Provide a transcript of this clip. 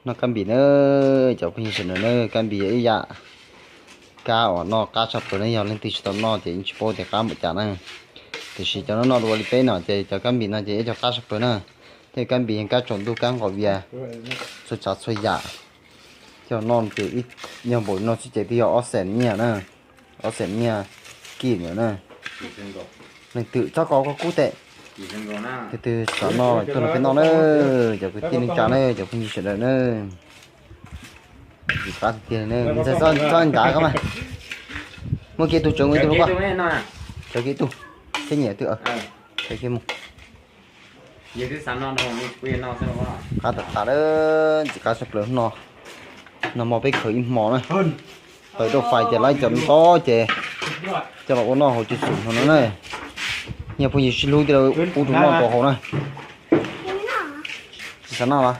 Noj kab npis na, cov phooj ywg sawv daws na, kab npis yog ib yam kab uas noj qab tshaj plaws na, yog leej twg tsis tau noj ces yeej tsis paub tias qab npaum cas na. Tiam sis cov no noj dua li peb no ces cov kab npis no ces ib co qab tshaj plaws na. Tej kab npis yog kab tsaus ntuj kab nqos vias, txhua tsav txhua yam. Coj noj ces ib nyuag npaum no xwb ces twb yog ob xees nyiaj na, ob xees nyiaj kij ntawd na. Leej twg txhob kov koj kub tes. Tus twg xav noj tuaj nrog peb noj na, cov kwv tij neej tsa na, cov phooj ywg sawv daws na. Ntxim qab tiag tiag li, txhob ncav koj mas. Muaj kiag tus tsawv mus ib tug los koj. Tsawv kiag ib tug, thiab nyiam twg tsawv kiag mus. Qab tas tas lawm, ntxim qab tshaj plaws no. No hmo peb khaws ib hmo na. Tawm rau fais ces laib cov nto ces coj los ua noj hauv cov xum no na. Yog phooj ywg sib hlub tej pub rau noj rau haus na. Tsis xav noj los?